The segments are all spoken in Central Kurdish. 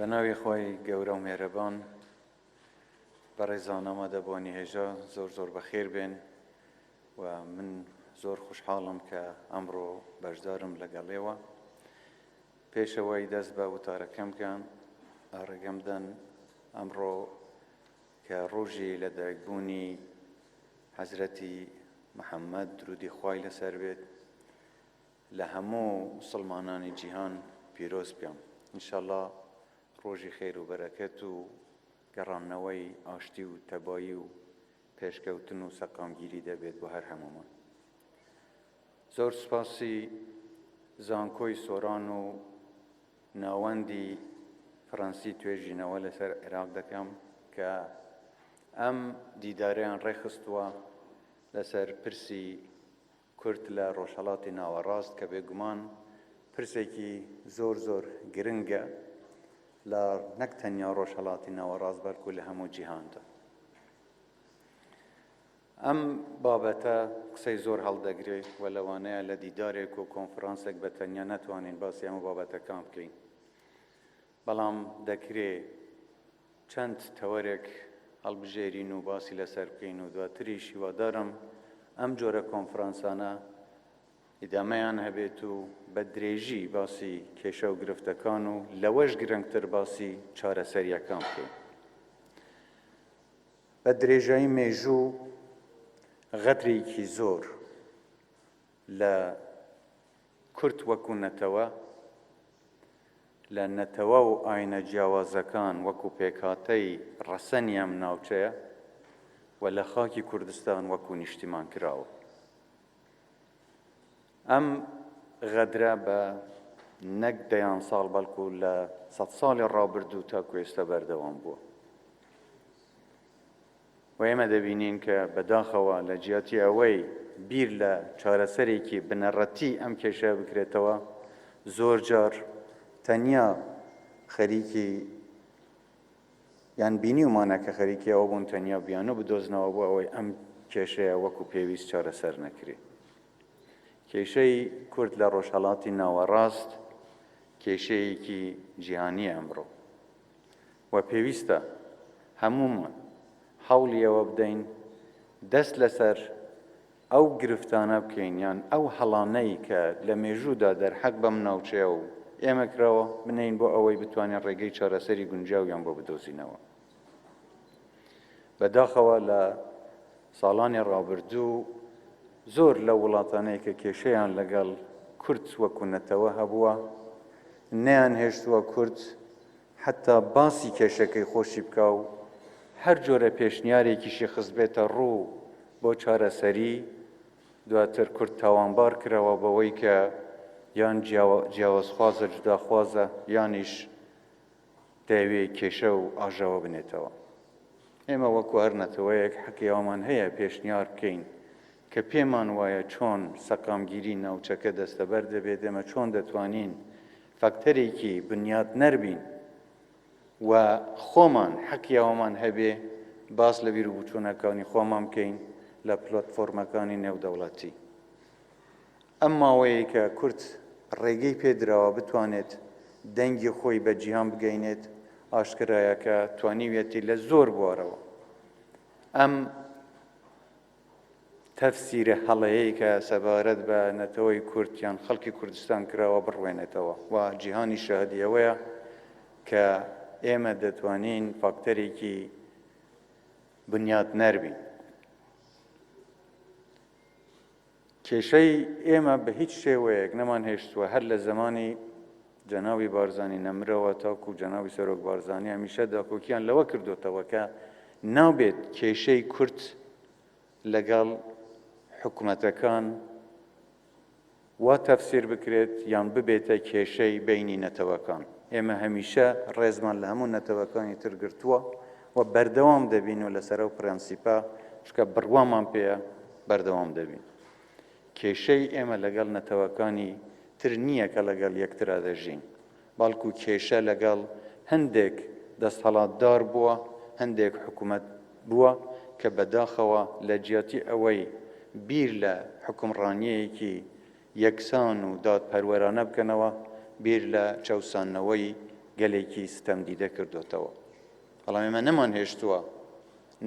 بە ناوی خوای گەورە و مێرەبان. بەڕێزان ئامادەبووانی هێژا زۆر زۆر بەخێر بێن و من زۆر خوشحاڵم کە ئەمڕۆ بەشدارم لەگەڵێوە. پێشەوەی دەست بە وتارەکەم بکەم ڕێگەم بدەن ئەمڕۆ کە ڕۆژی لەدایکبوونی حەزرەتی محەممەد درودی خوای لەسەر بێت لە هەموو موسڵمانانی جیهان پیرۆز بکەم انشاللە ڕۆژی خێر و بەرەکەت و گەڕانەوەی ئاشتی و تەبایی و پێشکەوتن و سەقامگیری دەبێت بۆ هەر هەموومان. زۆر سوپاسی زانکۆی سۆران و ناوەندی فڕەنسی توێژینەوە لەسەر عێراق دەکەم کە ئەم دیدارەیان ڕێکخستووە لەسەر پرسی کورد لە ڕۆژهەڵاتی ناوەڕاست کە بێگومان پرسێکی زۆر زۆر گرنگە لە نەک تەنیا ڕۆژهەڵاتی ناوەڕاست بەڵکو لە هەموو جیهاندا. ئەم بابەتە قسەی زۆر هەڵدەگرێ و لەوانەیە لە دیدارێک و کۆنفرانسێک بە تەنیا نەتوانین باسی هەموو بابەتەکان بکەین، بەڵام دەکرێ چەند تەوەرێک هەڵبژێرین و باسی لەسەر بکەین و دواتریش هیوادارم ئەم جۆرە کۆنفرانسانە ئیدامەیان هەبێت و بە درێژی باسی کێشە و گرفتەکان و لەوەش گرنگتر باسی چارەسەرییەکان بکەین. بە درێژایی مێژوو غەدرێکی زۆر لە کورد وەکو نەتەوە، لە نەتەوە و ئاینە جیاوازەکان وەکو پێکهاتەی ڕەسەنی ئەم ناوچەیە و لە خاکی کوردستان وەکو نیشتیمان کراوە. ئەم غەدرە بە نەک دەیان ساڵ بەڵکو لە سەد ساڵی ڕابردوو تاکو ئێستا بەردەوام بووە. و ئێمە دەبینین کە بەداخەوە لە جیاتی ئەوەی بیر لە چارەسەرێکی بنەڕەتی ئەم کێشەیە بکرێتەوە، زۆر جار تەنیا خەریکی یان بینیومانە کە خەریکی ئەوە بوون تەنیا بیانوو بدۆزنەوە بۆ ئەوەی ئەم کێشەیە وەکو پێویست چارەسەر نەکرێ. کێشەی کورد لە ڕۆژهەڵاتی ناوەڕاست کێشەیەکی جیهانییە ئەمڕۆ و پێویستە هەموومان هەوڵی ئەوە بدەین دەست لەسەر ئەو گرفتانە بکەین یان ئەو هەڵانەی کە لە مێژوودا دەرحەق بەم ناوچەیە و ئێمە کراوە بنێین بۆ ئەوەی بتوانین ڕێگەی چارەسەری گونجاویان بۆ بدۆزینەوە. بەداخەوە لە ساڵانی ڕابردوو زۆر لەو وڵاتانەی کە کێشەیان لەگەڵ کورد وەکو نەتەوە هەبووە نەیانهێشتووە کورد حەتا باسی کێشەکەی خۆشی بکا و هەر جۆرە پێشنیارێکیشی خستبێتە ڕوو بۆ چارەسەری، دواتر کورد تاوانبار کراوە بەوەی کە یان جیاوازخوازە، جوداخوازە، یانیش دەیەوێ کێشە و ئاژاوە بنێتەوە. ئێمە وەکو هەر نەتەوەیەک حەقی ئەوەمان هەیە پێشنیار بکەین کە پێمان وایە چۆن سەقامگیری ناوچەکە دەستەبەر دەبێت، ئێمە چۆن دەتوانین فاکتەرێکی بنیاتنەر بین و خۆمان حەقی ئەوەمان هەبێ باس لە بیروبوچوونەکانی خۆمان بکەین لە پلاتفۆرمەکانی نێودەوڵەتی. ئەم ماوەیەی کە کورد ڕێگەی پێ دراوە بتوانێت دەنگی خۆی بە جیهان بگەینێت، ئاشکرایە کە توانیویەتی لە زۆر بوارەوە ئەم تەفسیرە هەڵەیەی کە سەبارەت بە نەتەوەی کورد یان خەڵکی کوردستان کراوە بڕوێنێتەوە و جیهانی شاهدی ئەوەیە کە ئێمە دەتوانین فاکتەرێکی بنیاتنەر بین. کێشەی ئێمە بە هیچ شێوەیەک نەمانهێشتووە هەر لە زەمانی جەنابی بارزانی نەمرەوە تاکو جەنابی سەرۆک بارزانی هەمیشە داکۆکیان لەوە کردۆتەوە کە نابێت کێشەی کورد لەگەڵ حکومەتەکان وا تەفسیر بکرێت یان ببێتە کێشەی بەینی نەتەوەکان. ئێمە هەمیشە ڕێزمان لە هەموو نەتەوەکانی تر گرتووە و بەردەوام دەبین و لەسەر ئەو پرەنسیپە چونکە بڕوامان پێیە بەردەوام دەبین. کێشەی ئێمە لەگەڵ نەتەوەکانی تر نییە کە لەگەڵ یەکترا دەژین، بەڵکو کێشە لەگەڵ هەندێک دەستهەڵاتدار بووە، هەندێک حکومەت بووە کە بەداخەوە لە جیاتی ئەوەی بیر لە حوکمڕانییەکی یەکسان و دادپەروەرانە بکەنەوە، بیر لە چەوساندنەوەی. گەلێکی ستەمدیدە کردۆتەوە. بەڵام ئێمە نەمانهێشتووە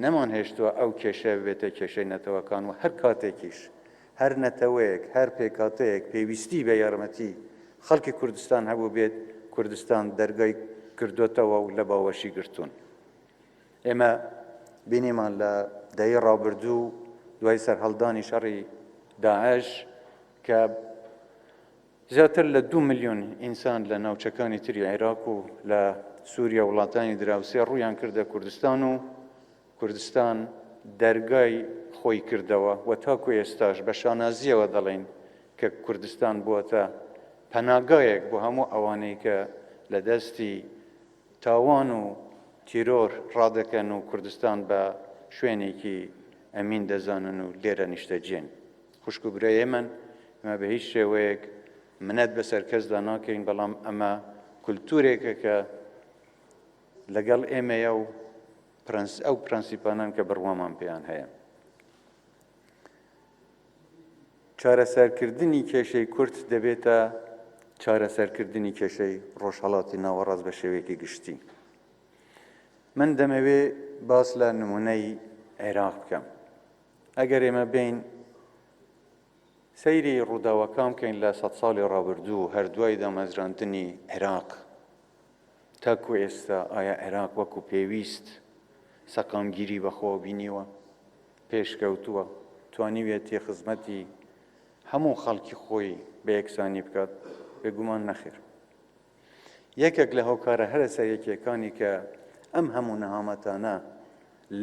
نەمانهێشتووە ئەو کێشەیە ببێتە کێشەی نەتەوەکان و هەر کاتێکیش هەر نەتەوەیەک، هەر پێکهاتەیەک پێویستی بە یارمەتی خەڵکی کوردستان هەبووبێت، کوردستان دەرگای کردۆتەوە و لە باوەشی گرتوون. ئێمە بینیمان لە دەیەی ڕابردوو دوای سەرهەڵدانی شەڕی داعش کە زیاتر لە دوو ملیۆن ئینسان لە ناوچەکانی تری عێراق و لە سووریا وڵاتانی دراوسێ ڕوویان کردە کوردستان و کوردستان دەرگای خۆی کردەوە و تاکو ئێستاش بە شانازییەوە دەڵێین کە کوردستان بووەتە پەناگایەک بۆ هەموو ئەوانەی کە لە دەستی تاوان و تیرۆر ڕادەکەن و کوردستان بە شوێنێکی ئەمین دەزانن و لێرە نیشتەجێن. خوشک و برای ئێمەن، ئێمە بە هیچ شێوەیەک منەت بەسەر کەسدا ناکەین، بەڵام ئەمە کولتوورێکە کە لەگەڵ ئێمەیە و ئەو پرەنسیپانەن کە بڕوامان پێیان هەیە. چارەسەرکردنی کێشەی کورد دەبێتە چارەسەرکردنی کێشەی ڕۆژهەڵاتی ناوەڕاست بە شێوەیەکی گشتی. من دەمەوێ باس لە نمونەی عێراق بکەم. ئەگەر ئێمە بێین سەیری ڕووداوەکان بکەین لە سەد ساڵی ڕابردوو هەر دوای دامەزراندنی عێراق تاکو ئێستا ئایا عێراق وەکو پێویست سەقامگیری بەخۆوە بینیوە؟ پێشکەوتووە؟ توانیویەتی خزمەتی هەموو خەڵکی خۆی بە یەکسانی بکات؟ بێگومان نەخێر. یەکێک لە هۆکارە هەرە سەرەکییەکانی کە ئەم هەموو نەهامەتانە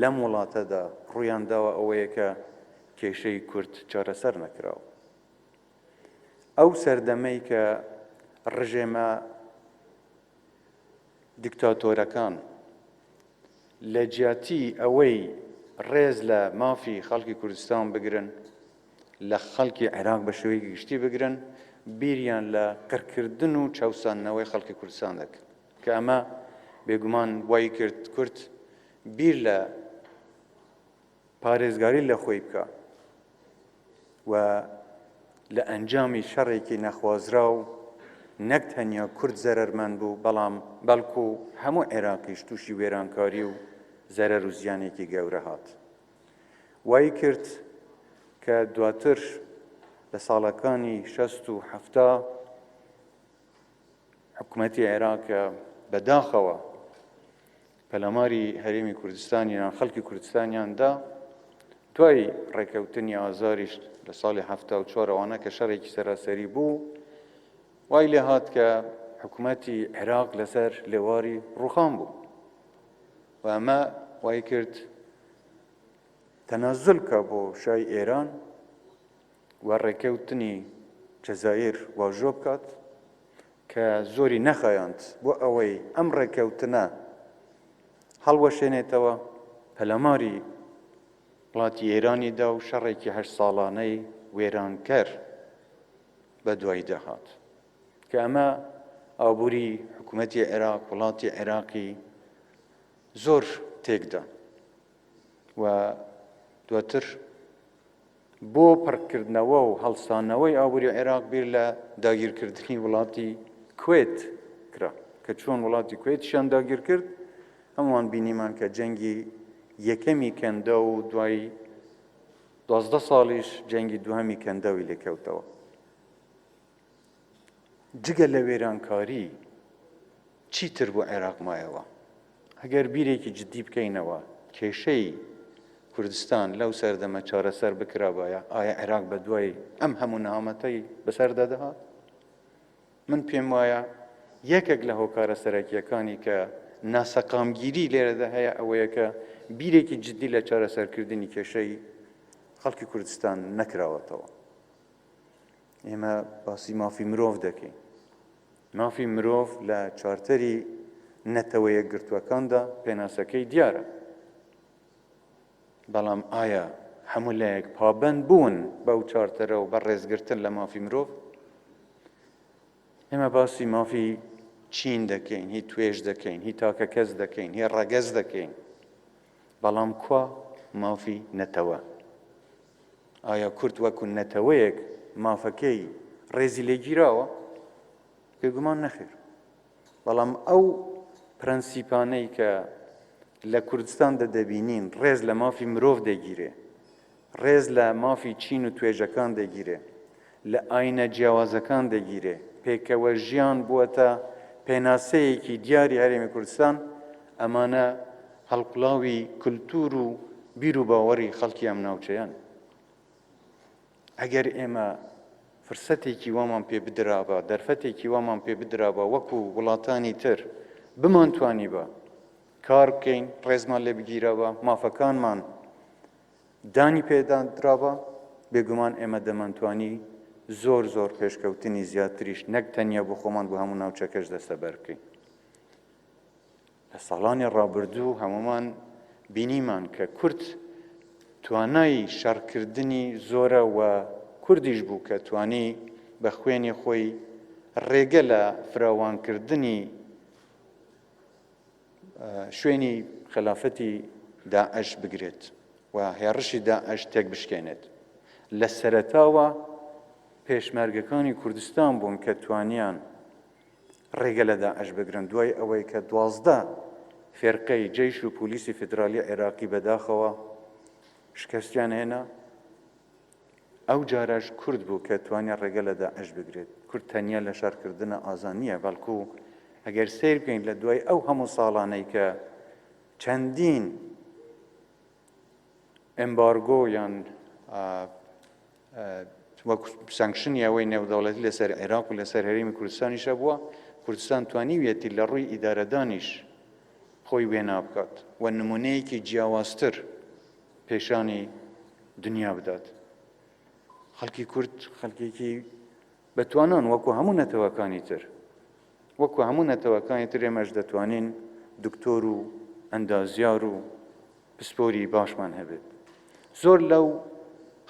لەم وڵاتەدا ڕوویان داوە ئەوەیە کە کێشەی کورد چارەسەر نەکراوە. ئەو سەردەمەی کە ڕژێمە دیکتاتۆرەکان لە جیاتی ئەوەی ڕێز لە مافی خەڵکی کوردستان بگرن، لە خەڵکی عێراق بە شێوەیەکی گشتی بگرن، بیریان لە قڕکردن و چەوساندنەوەی خەڵکی کوردستان دەکرد، کە ئەمە بێگومان وای کرد کورد بیر لە پارێزگاری لە خۆی بکا و لە ئەنجامی شەڕێکی نەخوازراو نەک تەنیا کورد زەرەرمەند بوو، بەڵام بەڵکو هەموو عێراقیش تووشی وێرانکاری و زەرەر و زیانێکی گەورە هات. وای کرد کە دواتر لە ساڵەکانی شەست و حەفتا حکومەتی عێراق کە بەداخەوە پەلاماری هەرێمی کوردستانیان خەڵکی کوردستانیان دا دوای ڕێکەوتنی ئازاریش لە ساڵی 74 ئەوانە کە شەڕێکی سەراسەری بوو وای لێ هات کە حکوومەتی عێراق لەسەر لێواری ڕوخان بوو و ئەمە وای کرد تەنازول کا بۆ شای ئێران و ڕێکەوتنی جەزائیر واژۆ بکات کە زۆری نەخایاند بۆ ئەوەی ئەم ڕێکەوتنە هەڵوەشێنێتەوە پەلاماری وڵاتی ئێرانی دا و شەڕێکی هەشت ساڵانەی وێرانکەر بە دوایدا هات کە ئەمە ئابووری حکوومەتی عێراق وڵاتی عێراقی زۆر تێکدا و دواتر بۆ پڕکردنەوە و هەڵسانەوەی ئابووری عێراق بیر لە داگیرکردنی وڵاتی کوێت کرا کە چۆن وڵاتی کوێتیشیان داگیر کرد هەمووان بینیمان کە جەنگی یەکەمی کەنداو و دوای 12 ساڵیش جەنگی دووهەمی کەنداوی لێکەوتەوە جگە لە وێرانکاری چیتر بۆ عێراق مایەوە؟ ئەگەر بیرێکی جدی بکەینەوە کێشەی کوردستان لەو سەردەمە چارەسەر بکرابایە ئایا عێراق بە دوای ئەم هەموو نەهامەتەی بەسەردا دەهات؟ من پێم وایە یەکێک لە هۆکارە سەرەکیەکانی کە ناسەقامگیری لێرەدا هەیە ئەوەیە کە بیرێکی جدی لە چارەسەرکردنی کێشەی خەڵکی کوردستان نەکراوەتەوە. ئێمە باسی مافی مرۆڤ دەکەین. مافی مرۆڤ لە چارتەری نەتەوە یەکگرتووەکاندا پێناسەکەی دیارە. بەڵام ئایا هەموو لایەک پابەند بوون بەو چارتەرە و بە ڕێزگرتن لە مافی مرۆڤ؟ ئێمە باسی مافی چین دەکەین، هی توێژ دەکەین، هی تاکە کەس دەکەین، هی ڕەگەز دەکەین. بەڵام کوا مافی نەتەوە؟ ئایا کورد وەکو نەتەوەیەک مافەکەی ڕێزی لێگیراوە؟ بێگومان نەخێر. بەڵام ئەو پرەنسیپانەی کە لە کوردستاندا دەبینین ڕێز لە مافی مرۆڤ دەگیرێ، ڕێز لە مافی چین و توێژەکان دەگیرێ، لە ئاینە جیاوازەکان دەگیرێ، پێکەوە ژیان بووەتە پێناسەیەکی دیاری هەرێمی کوردستان، ئەمانە هەڵقوڵاوی کولتوور و بیر و باوەڕی خەڵکی ئەم ناوچەیەن. ئەگەر ئێمە فرسەتێکی وامان پێ بدرابا، دەرفەتێکی وامان پێ بدرابا وەکو وڵاتانی تر بمانتوانیبا کار بکەین، ڕێزمان لێ بگیرابا، مافەکانمان دانی پێدرابا، بێگومان ئێمە دەمانتوانی زۆر زۆر پێشکەوتنی زیاتریش نەک تەنیا بۆ خۆمان بۆ هەموو ناوچەکەش دەستەبەر بکەین. لە ساڵانی ڕابردوو هەموومان بینیمان کە کورد توانای شەڕکردنی زۆرە و کوردیش بوو کە توانی بە خوێنی خۆی ڕێگە لە فراوانکردنی شوێنی خەلافەتی داعش بگرێت و هێڕشی داعش تێک بشکێنێت. لە سەرەتاوە پێشمەرگەکانی کوردستان بوون کە توانیان ڕێگە لە داعش بگرن دوای ئەوەی کە 12 فێرقەی جەیش و پۆلیسی فیدرالی عێراقی بەداخەوە شکستیان هێنا ئەو جارەش کورد بوو کە توانی ڕێگە لە داعش بگرێت. کورد تەنیا لە شەڕکردنە ئازا نییە، بەڵکو ئەگەر سەیر بکەین لە دوای ئەو هەموو ساڵانەی کە چەندین ئێمبارگۆ یان وەک sanction ی ئەوەی نێودەوڵەتی لەسەر عێراق و لەسەر هەرێمی کوردستانیش هەبووە، کوردستان توانیویەتی لە ڕووی ئیدارەدانیش خۆی وێنا بکات و نمونەیەکی جیاوازتر پێشانی دنیا بدات. خەڵکی کورد خەڵکێکی بەتوانان وەکو هەموو نەتەوەکانی تر. وەکو هەموو نەتەوەکانی تر ئێمەش دەتوانین دکتۆر و ئەندازیار و پسپۆری باشمان هەبێت. زۆر لەو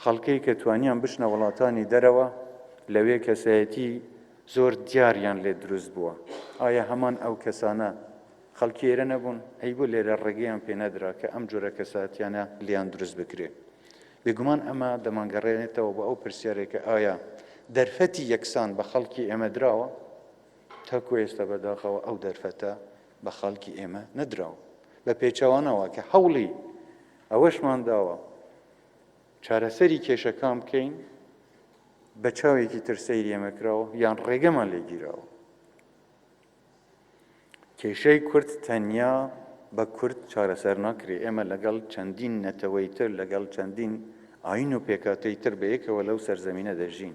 خەڵکەی کە توانیان بچنە وڵاتانی دەرەوە لەوێ کەسایەتی زۆر دیاریان لێ دروست بووە. ئایا هەمان ئەو کەسانە خەڵکی ئێرە نەبوون؟ ئەی بۆ لێرە ڕێگەیان پێ نەدرا کە ئەم جۆرە کەساتیانە لێیان دروست بکرێ؟ بێگومان ئەمە دەمانگەڕێنێتەوە بۆ ئەو پرسیارەی کە ئایا دەرفەتی یەکسان بە خەڵکی ئێمە دراوە؟ تاکو ئێستا بەداخەوە ئەو دەرفەتە بە خەڵکی ئێمە نەدراوە. بە پێچەوانەوە کە هەوڵی ئەوەشمان داوە چارەسەری کێشەکان بکەین، بە چاوێکی تر سەیری ئێمە کراوە یان ڕێگەمان لێ گیراوە. کێشەی کورد تەنیا بە کورد چارەسەر ناکرێ، ئێمە لەگەڵ چەندین نەتەوەی تر، لەگەڵ چەندین ئایین و پێکهاتەی تر بەیەکەوە لەو سەرزەمینە دەژین.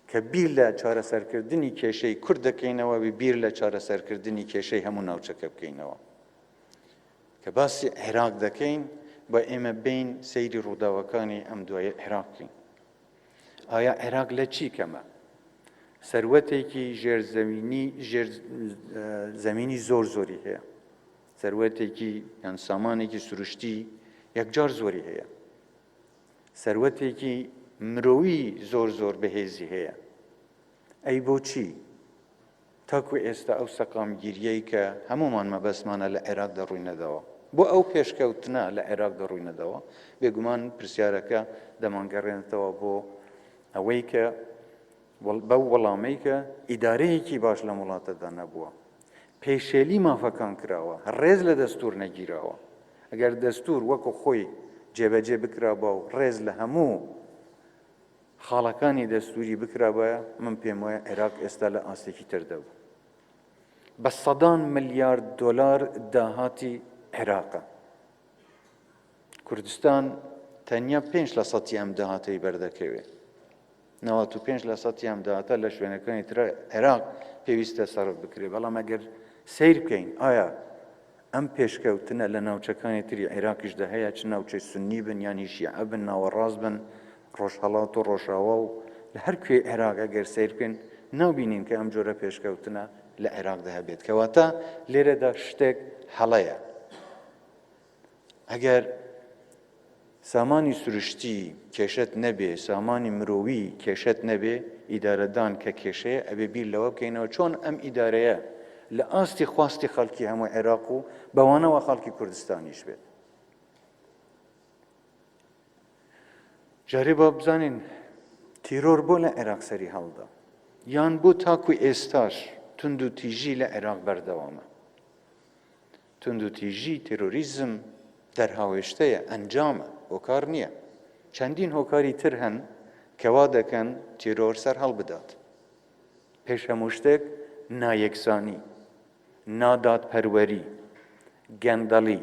کە بیر لە چارەسەرکردنی کێشەی کورد دەکەینەوە، بێ بیر لە چارەسەرکردنی کێشەی هەموو ناوچەکە بکەینەوە. کە باسی عێراق دەکەین، با ئێمە بێین سەیری ڕووداوەکانی ئەم دوایەی عێراق بکەین. ئایا عێراق لە چی کەمە؟ سەروەتێکی ژێرزەوینی ژێر زەمینی زۆر زۆری هەیە. سەروەتێکی یان سامانێکی سروشتی یەکجار زۆری هەیە. سەروەتێکی مرۆیی زۆر زۆر بەهێزی هەیە. ئەی بۆچی تاکو ئێستا ئەو سەقامگیرییەی کە هەموومان مەبەستمانە لە عێراقدا ڕووی نەداوە؟ بۆ ئەو پێشکەوتنە لە عێراقدا ڕووی نەداوە؟ بێگومان پرسیارەکە دەمانگەڕێنێتەوە بۆ ئەوەی کە بەو وەڵامەی کە ئیدارەیەکی باش لەم وڵاتەدا نەبووە، پێشێلی مافەکان کراوە، ڕێز لە دەستوور نەگیراوە. ئەگەر دەستوور وەکو خۆی جێبەجێ بکرابا و ڕێز لە هەموو خاڵەکانی دەستووری بکرابایە، من پێموایە عێراق ئێستا لە ئاستێکی تر دەبوو. بە سەدان ملیارد دۆلار داهاتی عێراقە. کوردستان تەنیا پێنج لە سەتی ئەم داهاتەی بەردەکەوێ. 95 لە سەتی ئەم داهاتە لە شوێنەکانی تر عێراق پێویستە سەرف بکرێ. بەڵام ئەگەر سەیر بکەین ئایا ئەم پێشکەوتنە لە ناوچەکانی تری عێراقیشدا هەیە، چ ناوچەی سوننی بن یانی شیعە بن، ناوەڕاست بن، ڕۆژهەڵات و ڕۆژاوا و لە هەر کوێی عێراق ئەگەر سەیر بکەین نابینین کە ئەم جۆرە پێشکەوتنە لە عێراقدا هەبێت. کەواتە لێرەدا شتێک هەڵەیە. ئەگەر سامانی سروشتی کێشەت نەبێ، سامانی مرۆیی کێشەت نەبێ، ئیدارەدان کە کێشەیە ئەبێ بیر لەوە بکەینەوە چۆن ئەم ئیدارەیە لە ئاستی خواستی خەڵکی هەموو عێراق و بەوانەوە خەڵکی کوردستانیش بێت. جارێ با بزانین تیرۆر بۆ لە عێراق سەری هەڵدا یان بۆ تاکو ئێستاش. توندوتیژی لە عێراق بەردەوامە. توندوتیژی، تێرۆریزم دەرهاوێشتەیە، ئەنجامە، هۆکار نییە. چەندین هۆکاری تر هەن کە وا دەکەن تێرۆر سەرهەڵبدات. پێش هەموو شتێک نایەکسانی، نادادپەروەری، گەندەڵی،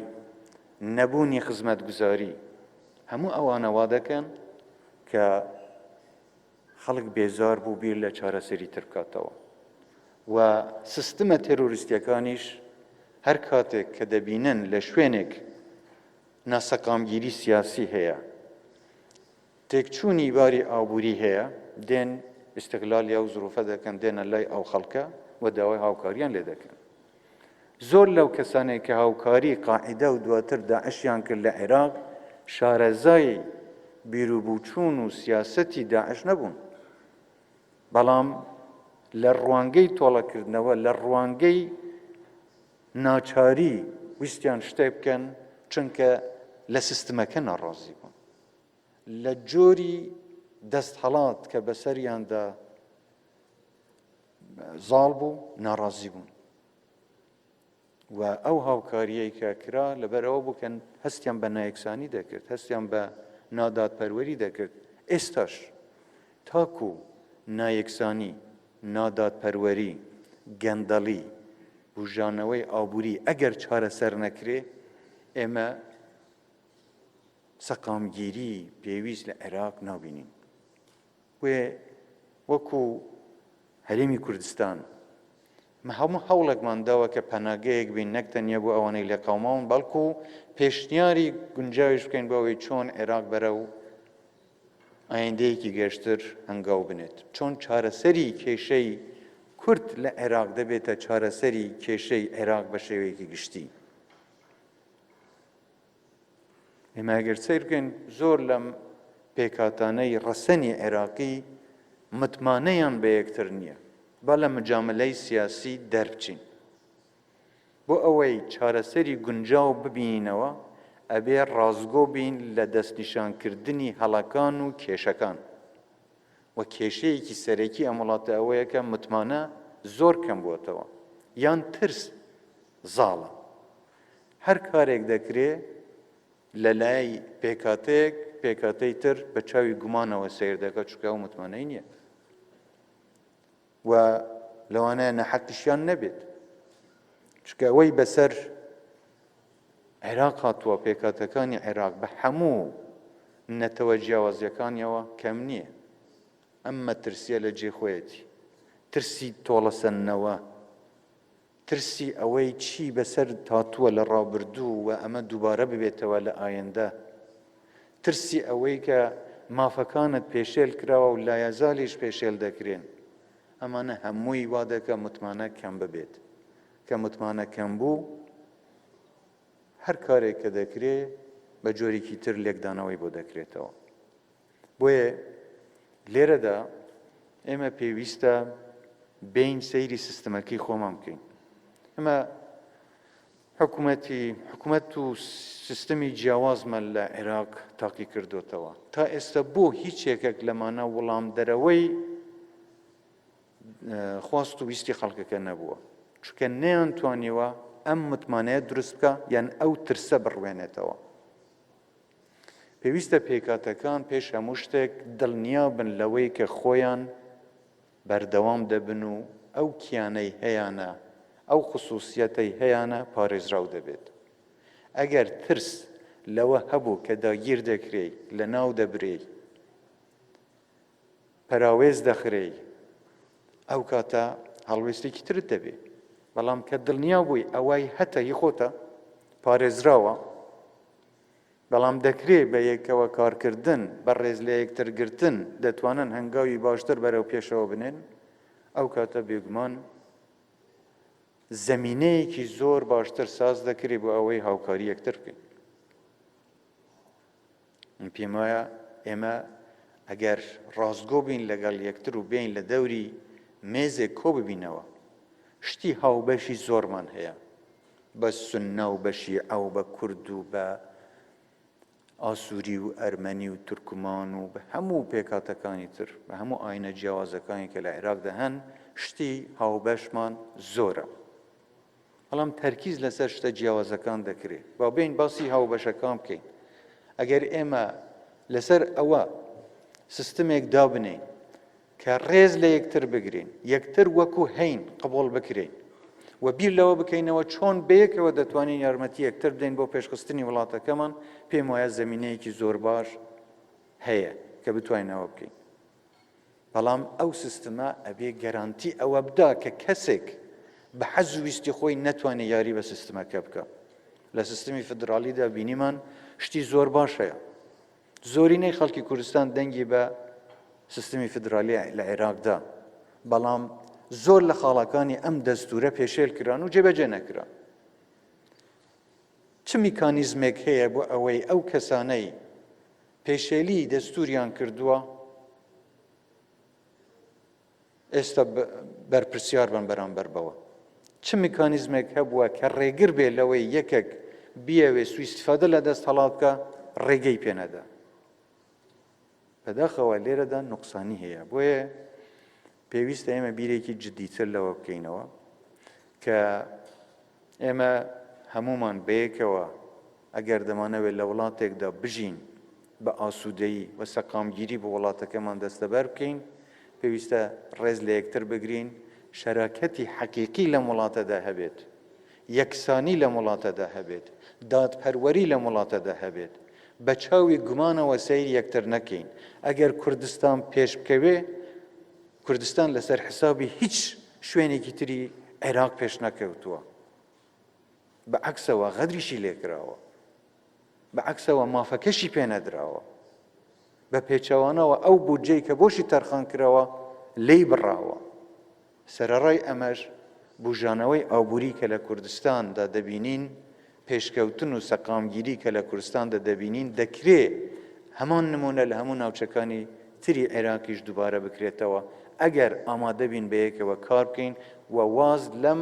نەبوونی خزمەتگوزاری، هەموو ئەوانە وا دەکەن کە خەڵک بێزار بوو بیر لە چارەسەری تر بکاتەوە و سیستمە تێرۆریستیەکانیش هەر کاتێک کە دەبینن لە شوێنێک ناسەقامگیری سیاسی هەیە، تێکچوونی باری ئابووری هەیە، دێن ئیستغلالی ئەو زروفە دەکەن، دێنە لای ئەو خەڵکە و داوای هاوکاریان لێ دەکەن. زۆر لەو کەسانەی کە هاوکاری قاعیدە و دواتر داعشیان کرد لە عێراق، شارەزای بیروبوچوون و سیاسەتی داعش نەبوون. بەڵام لە ڕوانگەی تۆڵەکردنەوە، لە ڕوانگەی ناچاری ویستیان شتێک بکەن، چونکە لە سیستمەکە ناڕازی بوون. لە جۆری دەستهەڵات کە بەسەریاندا زاڵ بوو ناڕازی بوون و ئەو هاوکاریەی کە کرا لەبەر ئەوە بوو کە هەستیان بە نایەکسانی دەکرد، هەستیان بە نادادپەروەری دەکرد. ئێستاش تاکو نایەکسانی، نادادپەروەری، گەندەڵی، بوژانەوەی ئابووری ئەگەر چارەسەر نەکرێ، ئێمە سەقامگیری پێویست لە عێراق نابینین. بۆیە وەکو هەرێمی کوردستان مە هەموو هەوڵێکمان داوە کە پەناگەیەک بین نەک تەنیا بۆ ئەوانەی لێقەوماون بەڵکو پێشنیاری گونجاویش بکەین بۆ ئەوەی چۆن عێراق بەرەو ئایندەیەکی گەشتر هەنگاو بنێت، چۆن چارەسەری کێشەی کورد لە عێراق دەبێتە چارەسەری کێشەی عێراق بە شێوەیەکی گشتی. ئێمە ئەگەر سەیر بکەین زۆر لەم پێکهاتانەی ڕەسەنی عێراقی متمانەیان بە یەکتر نییە. با لە مجاملەی سیاسی دەربچین. بۆ ئەوەی چارەسەری گونجاو ببینینەوە ئەبێ ڕاستگۆ بین لە دەستنیشانکردنی هەڵەکان و کێشەکان. و کێشەیەکی سەرەکی ئەم وڵاتە ئەوەیە کە متمانە زۆر کەم بووەتەوە یان ترس زاڵە. هەر کارێک دەکرێ لە لای پێکهاتەیەک، پێکهاتەی تر بە چاوی گومانەوە سەیر دەکات چونکە ئەو متمانەی نییە و لەوانەیە نەحەقیشیان نەبێت چونکە ئەوەی بەسەر عێراق هاتووە پێکهاتەکانی عێراق بە هەموو نەتەوە جیاوازیەکانیەوە کەم نییە ئەم مەترسیە لە جێ خۆیەتی ترسی تۆڵەسەندنەوە ترسی ئەوەی چی بەسەرت هاتووە لە ڕابردوو و ئەمە دووبارە ببێتەوە لە ئایندە، ترسی ئەوەی کە مافەکانت پێشێل کراوە و لایەزالیش پێشێل دەکرێن، ئەمانە هەمووی وا دەکا متمانە کەم ببێت. کە متمانە کەم بوو، هەر کارێک کە دەکرێ بە جۆرێکی تر لێکدانەوەی بۆ دەکرێتەوە. بۆیە لێرەدا ئێمە پێویستە بێین سەیری سیستمەکەی خۆمان بکەین. ئێمە حکوومەتی حکوومەت و سیستمی جیاوازمان لە عێراق تاقی کردوتەوە. تا ئێستا بۆ هیچ یەکێک لەمانە وڵامدەرەوەی خواست و ویستی خەڵکەکە نەبووە، چونکە نەیانتوانیوە ئەم متمانەیە دروست بکە یان ئەو ترسە بڕوێنێتەوە. پێویستە پێکهاتەکان پێش هەموو شتێک دڵنیا بن لەوەی کە خۆیان بەردەوام دەبن و ئەو کیانەی هەیانە، ئەو خسوسیەتەی هەیانە پارێزراو دەبێت. ئەگەر ترس لەوە هەبوو کە داگیر دەکرێی، لەناو دەبرێی، پەراوێز دەخرێی، ئەو کاتە هەڵوێستێکی ترت دەبێ. بەڵام کە دڵنیا بووی ئەوەی هەتە هی خۆتە، پارێزراوە، بەڵام دەکرێ بە یەکەوە کارکردن، بە ڕێز لە یەکتر گرتن دەتوانن هەنگاوی باشتر بەرەو پێشەوە بنێن، ئەو کاتە بێگومان زەمینەیەکی زۆر باشتر ساز دەکرێ بۆ ئەوەی هاوکاری یەکتر بکەین. من پێم وایە ئێمە ئەگەر ڕاستگۆ بین لەگەڵ یەکتر و بێین لە دەوری مێزێک کۆ ببینەوە، شتی هاوبەشی زۆرمان هەیە بە سوننە و بە شیعە و بە کورد و بە ئاسووری و ئەرمەنی و تورکمان و بە هەموو پێکهاتەکانی تر، بە هەموو ئاینە جیاوازەکانی کە لە عێراقدا هەن، شتی هاوبەشمان زۆرە. بەڵام تەرکیز لەسەر شتە جیاوازەکان دەکرێ. با بێین باسی هاوبەشەکان بکەین. ئەگەر ئێمە لەسەر ئەوە سیستمێک دابنێین کە ڕێز لە یەکتر بگرین، یەکتر وەکو هەین قبوڵ بکرێین و بیر لەوە بکەینەوە چۆن بەیەکەوە دەتوانین یارمەتی یەکتر بدەین بۆ پێشخستنی وڵاتەکەمان، پێم وایە زەمینەیەکی زۆر باش هەیە کە بتوانین ئەوە بکەین. بەڵام ئەو سیستمە ئەبێ گەرانتی ئەوە بدا کە کەسێک بە حەز و ویستی خۆی نەتوانێت یاری بە سیستمەکە بکا. لە سیستمی فیدراڵیدا بینیمان شتی زۆر باش هەیە. زۆرینەی خەڵکی کوردستان دەنگی بە سیستمی فیدرالی لە عێراقدا، بەڵام زۆر لە خاڵەکانی ئەم دەستورە پێشێل کران و جێبەجێ نەکران. چ میکانیزمێک هەیە بۆ ئەوەی ئەو کەسانەی پێشێلی دەستوریان کردووە ئێستا بەرپرسیار بن بەرامبەر بەوە؟ چ میکانیزمێک هەبووە کە ڕێگر بێ لەوەی یەکێک بیەوێ سوئیستفادە لە دەستهەڵات بکا ڕێگەی پێ نەدا؟ بەداخەوە لێرەدا نوقسانی هەیە، بۆیە پێویستە ئێمە بیرێکی جدیتر لەوە بکەینەوە کە ئێمە هەمومان بەیەکەوە ئەگەر دەمانەوێت لە وڵاتێکدا بژین بە ئاسوودەیی و سەقامگیری بۆ وڵاتەکەمان دەستەبەر بکەین، پێویستە ڕێز لە یەکتر بگرین، شەراکەتی حەقیقی لەم وڵاتەدا هەبێت، یەکسانی لەم وڵاتەدا هەبێت، دادپەروەری لەم وڵاتەدا هەبێت، بە چاوی گومانەوە سەیری یەکتر نەکەین. ئەگەر کوردستان پێش بکەوێ، کوردستان لەسەر حسابی هیچ شوێنێکی تری عێراق پێش نەکەوتووە. بە عەکسەوە غەدریشی لێکراوە. بە عەکسەوە مافەکەشی پێ نەدراوە. بە پێچەوانەوە ئەو بودجەی کە بۆشی تەرخان کراوە لێی بڕاوە. سەرەڕای ئەمەش بوژانەوەی ئابووری کە لە کوردستاندا دەبینین، پێشکەوتن و سەقامگیری کە لە کوردستاندا دەبینین دەکرێ هەمان نموونە لە هەموو ناوچەکانی تری عێراقیش دووبارە بکرێتەوە ئەگەر ئامادە بین بەیەکەوە کار بکەین و واز لەم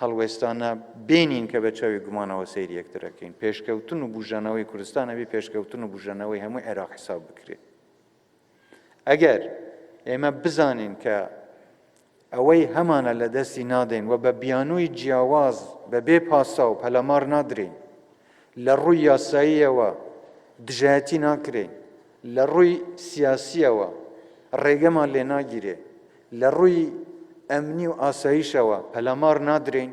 هەڵوێستانە بێنین کە بە چاوی گومانەوە سەیری یەکتر ئەکەین. پێشکەوتن و بوژانەوەی کوردستان ئەبێ پێشکەوتن و بوژانەوەی هەموو عێراق حساب بکرێ. ئەگەر ئێمە بزانین کە ئەوەی هەمانە لە دەستی نادەین و بە بیانووی جیاواز بە بێ پاساو پەلامار نادرێین، لە ڕووی یاساییەوە دژایەتی ناکرێین، لە ڕووی سیاسییەوە ڕێگەمان لێ ناگیرێ، لە ڕووی ئەمنی و ئاسایشەوە پەلامار نادرێین،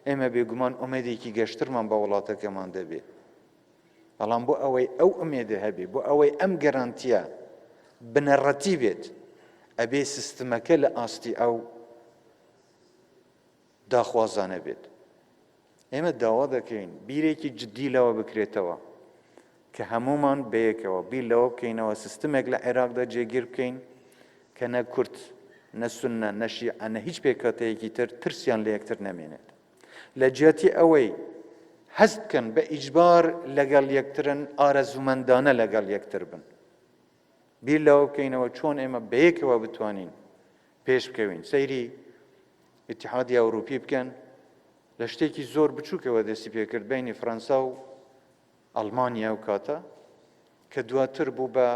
ئێمە بێگومان ئومێدێکی گەشترمان بە وڵاتەکەمان دەبێ. بەڵام بۆ ئەوەی ئەو ئومێدە هەبێ، بۆ ئەوەی ئەم گەرانتییە بنەڕەتی بێت، ئەبێ سیستمەکە لە ئاستی ئەو داخوازانە بێت. ئێمە داوا دەکەین بیرێکی جددی لەوە بکرێتەوە کە هەموومان بەیەکەوە بیر لەوە بکەینەوە سیستمێک لە عێراقدا جێگیر بکەین کە نە کورد، نە سوننە، نە شیعە، نە هیچ پێکهاتەیەکی تر ترسیان لە یەکتر نەمێنێت. لە جیاتی ئەوەی هەست بکەن بە ئیجبار لەگەڵ یەکترن، ئارەزوومەندانە لەگەڵ یەکتر بن. بیر لەوە بکەینەوە چۆن ئێمە بەیەکەوە بتوانین پێش بکەوین. سەیری ئیتیحادی ئەوروپی بکەن، لە شتێکی زۆر بچووکەوە دەستی پێکرد بینی فڕەنسا و ئەڵمانیا و کاتە کە دواتر بوو بە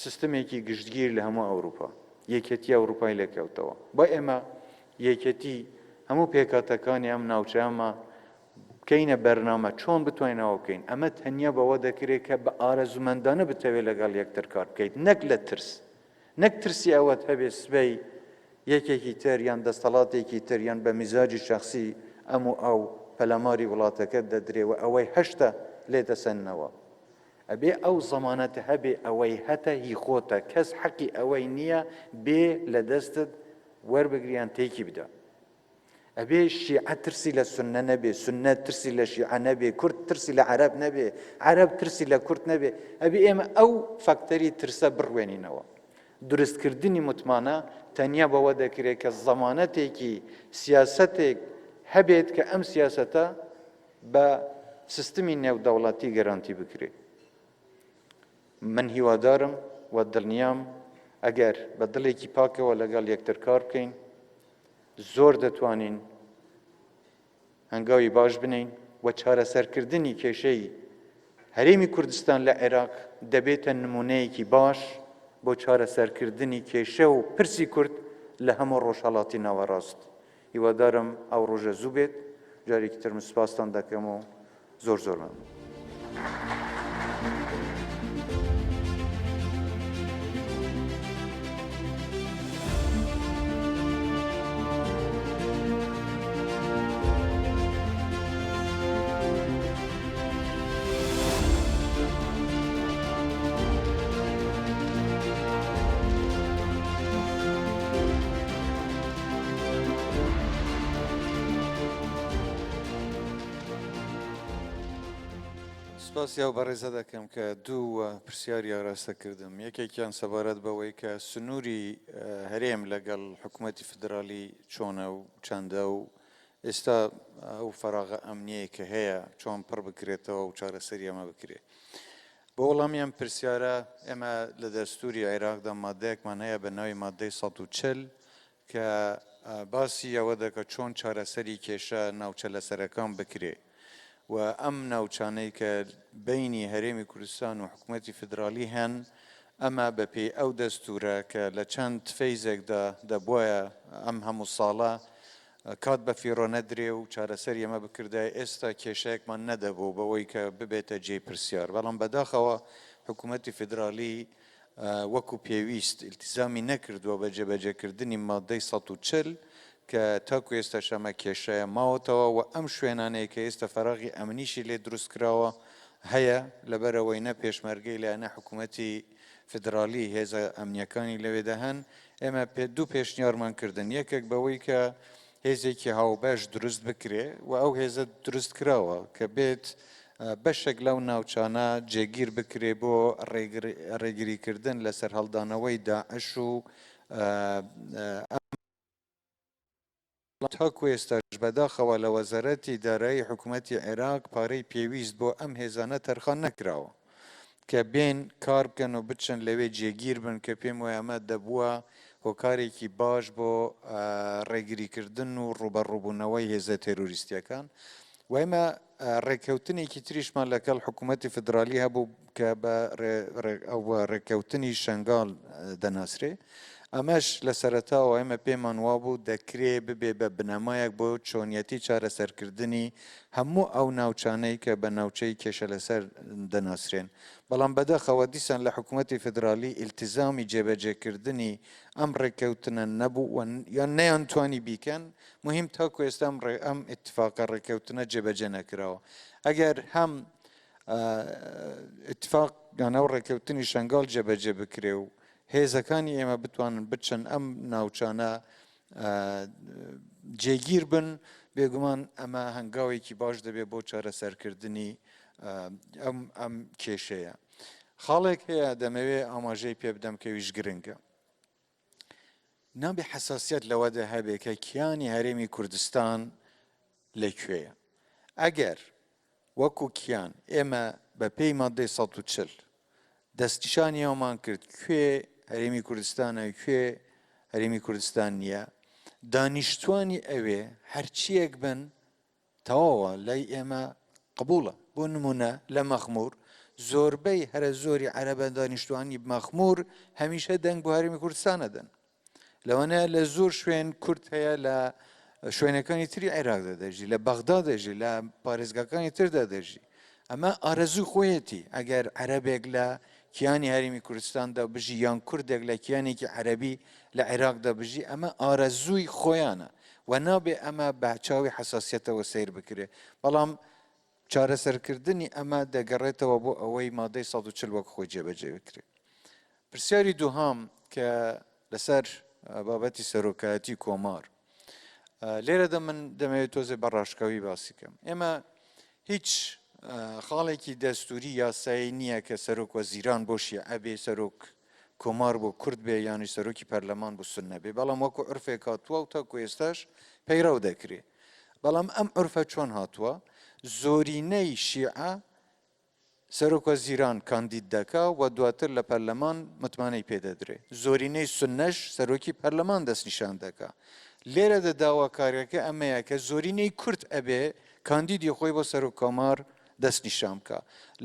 سیستمێکی گشتگیر لە هەموو ئەوروپا، یەکێتی ئەوروپای لێکەوتەوە. با ئێمە یەکێتی هەموو پێکهاتەکانی ئەم ناوچەیەمە بکەینە بەرنامە چۆن بتوانین ئەوە بکەین. ئەمە تەنیا بەوە دەکرێت کە بە ئارەزوومەندانە بتەوێت لەگەڵ یەکتر کار بکەیت، نەک لە ترس، نەک ترسی ئەوەت هەبێت سبەی یەکێکی تر یان دەستەڵاتێکی تر یان بە میزاجی شەخسی ئەم و ئەو پەلاماری وڵاتەکەت دەدرێ و ئەوەی هەشتە لێتەسەننەوە. ئەبێ ئەو زەمانەتە هەبێ ئەوەی هەتە هی خۆتە کەس حەقی ئەوەی نییە بێ لە دەستت وەربگری یان تێکی بدا. ئەبێ شیعە ترسی لە سوننە نەبێ، سوننە ترسی لە شیعە نەبێ، کورد ترسی لە عەرەب نەبێ، عەرەب ترسی لە کورد نەبێ. ئەبێ ئێمە ئەو فاکتەری ترسە بڕوێنینەوە. دروستکردنی متمانە تەنیا بەوە دەکرێت کە زەمانەتێکی سیاسەتێک هەبێت کە ئەم سیاسەتە بە سیستمی نێودەوڵەتی گەرانتی بکرێت. من هیوادارم و دڵنیام ئەگەر بە دڵێکی پاکەوە لەگەڵ یەکتر کار بکەین زۆر دەتوانین هەنگاوی باش بنێین و چارەسەرکردنی کێشەی هەرێمی کوردستان لە عێراق دەبێتە نمونەیەکی باش. بۆ چارەسەرکردنی کێشە و پرسی کورد لە هەموو ڕۆژهەڵاتی ناوەڕاست. هیوادارم ئەو ڕۆژە زوو بێت. جارێکی تر من سوپاستان دەکەم و زۆر زۆر مەمنون. سپاسی ئەو بەڕێزە دەکەم کە دوو پرسیاری ئاراستە کردم، یەکێکیان سەبارەت بەوەی کە سنووری هەرێم لەگەڵ حکوومەتی فیدراڵی چۆنە و چەندە و ئێستا ئەو فەراغە ئەمنیەی کە هەیە چۆن پڕ بکرێتەوە و چارەسەری ئەمە بکرێ. بۆ وەڵامی ئەم پرسیارە ئێمە لە دەستووری عێراقدا مادەیەکمان هەیە بە ناوی مادەی 140 کە باسی ئەوە دەکات چۆن چارەسەری کێشە ناوچە لەسەرەکان بکرێ و ئەم ناوچانەی کە بەینی هەرێمی کوردستان و حکوومەتی فیدراڵی هەن ئەمە بەپێی ئەو دەستوورە کە لە چەند فەیزێکدا دەبوایە ئەم هەموو ساڵە کات بەفیڕۆ نەدرێ و چارەسەری ئەمە بکردایە ئێستا کێشەیەکمان نەدەبوو بەوەی کە ببێتە جێی پرسیار بەڵام بەداخەوە حکوومەتی فیدراڵی وەکو پێویست ئیلتیزامی نەکردووە بە جێبەجێکردنی ماددەی 140 کە تاکو ئێستاش ئەمە کێشەیە ماوەتەوە و ئەم شوێنانەی کە ئێستا فەراغی ئەمنیشی لێ دروست کراوە هەیە لەبەرئەوەی نە پێشمەرگەی لایە نە حکوومەتی فیدراڵی هێزە ئەمنییەکانی لەوێدا هەن، ئێمە پێ دوو پێشنیارمان کردن، یەکێک بەوەی کە هێزێکی هاوبەش دروست بکرێ و ئەو هێزە دروست کراوە کە بێت بەشێک لەو ناوچانە جێگیر بکرێ بۆ ڕێگریکردن لە سەرهەڵدانەوەی داعش و ئەم تاکو ئێستاش بەداخەوە لە وەزارەتی دارایی حکومەتی عێراق پارەی پێویست بۆ ئەم هێزانە تەرخان نەکراوە کە بێن کار بکەن و بچن لەوێ جێگیر بن کە پێم وایە ئەمە دەبووە هۆکارێکی باش بۆ ڕێگریکردن و ڕووبەڕووبوونەوەی هێزە تێرۆریستییەکان و ئێمە ڕێککەوتنێکی تریشمان لەگەڵ حکوومەتی فیدرالی هەبوو کە بە ڕێککەوتنی شەنگال دەناسرێ. ئەمەش لە سەرەتاوە ئێمە پێمان وابوو دەکرێ ببێ بە بنەمایەک بۆ چۆنیەتی چارەسەرکردنی هەموو ئەو ناوچانەی کە بە ناوچەی کێشە لەسەر دەناسرێن. بەڵام بەداخەوە دیسان لە حکوومەتی فیدرالی ئیلتیزامی جێبەجێکردنی ئەم ڕێککەوتنە نەبوو و یان نەیانتوانی بیکەن موهیم تاکو ئێستا ئەم ڕێ ئەم ئیتفاقە ڕێککەوتنە جێبەجێ نەکراوە. ئەگەر هەم ئیتفاق یان ئەو ڕێککەوتنی شەنگال جێبەجێ بکرێ و هێزەکانی ئێمە بتوانن بچن ئەم ناوچانە جێگیر بن، بێگومان ئەمە هەنگاوێکی باش دەبێت بۆ چارەسەرکردنی ئەم ئەم کێشەیە. خاڵێک هەیە دەمەوێ ئاماژەی پێ بدەم کە ویش گرنگە. نابێ حەساسیەت لەوەدا هەبێ کە کیانی هەرێمی کوردستان لە کوێیە. ئەگەر وەکو کیان ئێمە بە پێی ماددەی 140 دەستنیشانی ئەومان کرد کوێ هەرێمی کوردستانە و کوێ هەرێمی کوردستان نییە، دانیشتوانی ئەوێ هەرچییەک بن تەواوە لای ئێمە قبوڵە. بۆ نمونە لە مەخمور زۆربەی هەرە زۆری عەرەبە دانیشتوانی مەخمور هەمیشە دەنگ بۆ هەرێمی کوردستان ئەدەن. لەوانەیە لە زۆر شوێن کورد هەیە لە شوێنەکانی تری عێراقدا دەژی، لە بەغدا دەژی، لە پارێزگاکانی تردا دەژی. ئەمە ئارەزووی خۆیەتی. ئەگەر عەرەبێک لە کیانی هەرێمی کوردستاندا بژی یان کوردێک لە کیانێکی عەرەبی لە عێراقدا بژی، ئەمە ئارەزووی خۆیانە و نابێ ئەمە بە چاوی حەساسیەتەوە سەیر بکرێ. بەڵام چارەسەرکردنی ئەمە دەگەڕێتەوە بۆ ئەوەی مادەی 140 وەک خۆی جێبەجێ بکرێ. پرسیاری دووهام کە لەسەر بابەتی سەرۆکایەتی کۆمار لێرەدا من دەمەوێت تۆزێ بە ڕاشکاوی باسی کەم. ئێمە هیچ خاڵێکی دەستوری یاسایی نییە کە سەرۆک وەزیران بۆ شیعە بێ، سەرۆک کۆمار بۆ کورد بێ، یانی سەرۆکی پەرلەمان بۆ سوننە بێ، بەڵام وەکو عورفێک هاتووە و تاکو ئێستاش پەیڕەو دەکرێ. بەڵام ئەم عورفە چۆن هاتووە؟ زۆرینەی شیعە سەرۆکوەزیران کاندید دەکا و دواتر لە پەرلەمان متمانەی پێ دەدرێ. زۆرینەی سوننەش سەرۆکی پەرلەمان دەستنیشان دەکا. لێرەدا داواکاریەکە ئەمەیە کە زۆرینەی کورد ئەبێ کاندیدی خۆی بۆ سەرۆککۆمار دەستنیشان بکا.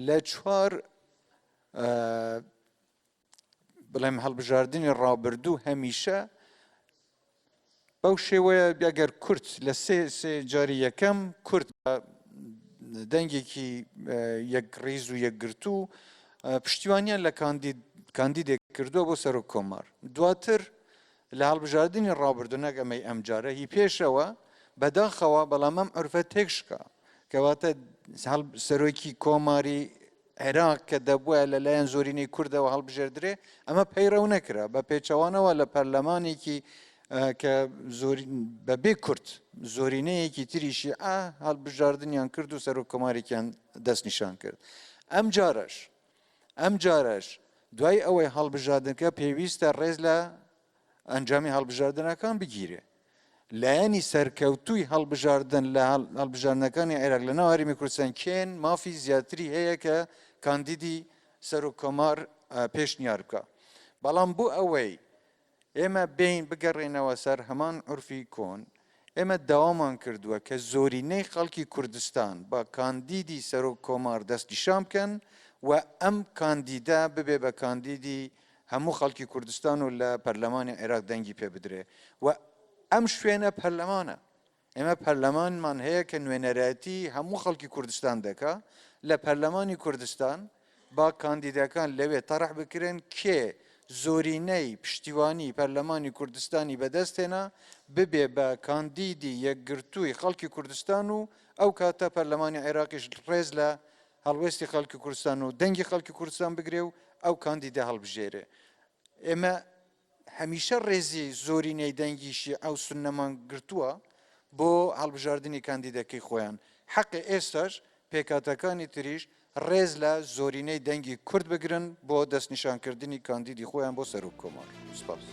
لە چوار. بڵێم هەڵبژاردنی ڕابردوو هەمیشە بەو شێوەیە ئەگەر کورد لە سێ سێ جاری یەکەم کورد بە دەنگێکی یەکڕیز و یەکگرتوو پشتیوانیان لە کاندید کاندیدێک کردووە بۆ سەرۆک کۆمار دواتر لە هەڵبژاردنی ڕابردوو نەک ئەمەی ئەمجارە هی پێشەوە بەداخەوە بەڵام ئەم عورفە تێکشکا کەواتە سەرۆکی کۆماری عێراق کە دەبوایە لەلایەن زۆرینەی کوردەوە هەڵبژێردرێ ئەمە پەیڕەو نەکرا بە پێچەوانەوە لە پەرلەمانێکی کە بەبێ کورد زۆرینەیەکی تری شیعە هەڵبژاردنیان کرد و سەرۆک کۆمارێکیان دەستنیشان کرد ئەم جارەش ئەم جارەش دوای ئەوەی هەڵبژاردنکە پێویستە ڕێز لە ئەنجامی هەڵبژاردنەکان بگیرێ. لایەنی سەرکەوتووی هەڵبژاردن لە هەڵبژاردنەکانی عێراق لە ناو هەرێمی کوردستان کێن مافی زیاتری هەیە کە کاندیدی سەرۆک کۆمار پێشنیار بکا. بەڵام بۆ ئەوەی ئێمە بێین بگەڕێینەوە سەر هەمان عورفی کۆن، ئێمە داوامان کردووە کە زۆرینەی خەڵکی کوردستان بە کاندیدی سەرۆک کۆمار دەستنیشان بکەن و ئەم کاندیدە ببێ بە کاندیدی هەموو خەڵکی کوردستان و لە پەرلەمانی عێراق دەنگی پێ بدرێ و ئەم شوێنە پەرلەمانە. ئێمە پەرلەمانمان هەیە کە نوێنەرایەتی هەموو خەڵکی کوردستان دەکا، لە پەرلەمانی کوردستان با کاندیدەکان لەوێ تەرح بکرێن، کێ زۆرینەی پشتیوانی پەرلەمانی کوردستانی بەدەست هێنا ببێ بە کاندیدی یەکگرتووی خەڵکی کوردستان و ئەو کاتە پەرلەمانی عێراقیش ڕێز لە هەڵوێستی خەڵکی کوردستان و دەنگی خەڵکی کوردستان بگرێ و ئەو کاندیدە هەڵبژێرێ. ئێمە هەمیشە ڕێزی زۆرینەی دەنگی شیعە و سوننەمان گرتووە بۆ هەڵبژاردنی کاندیدەکەی خۆیان، حەقە ئێستاش پێکهاتەکانی تریش ڕێز لە زۆرینەی دەنگی کورد بگرن بۆ دەستنیشانکردنی کاندیدی خۆیان بۆ سەرۆک کۆمار. سپاس.